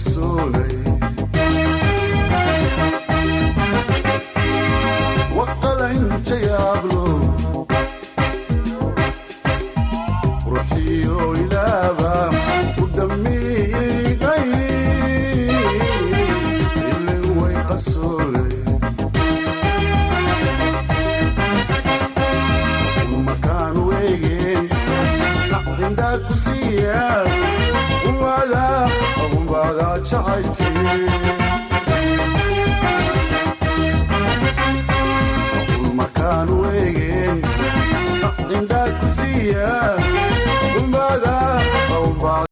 Qarsoonay waqalanjayaablo ruuxiyo ilaaba u dhammiiqay ilin way qarsoonay makaan weegeen indhaa ku siiya umada umada jacaylkii.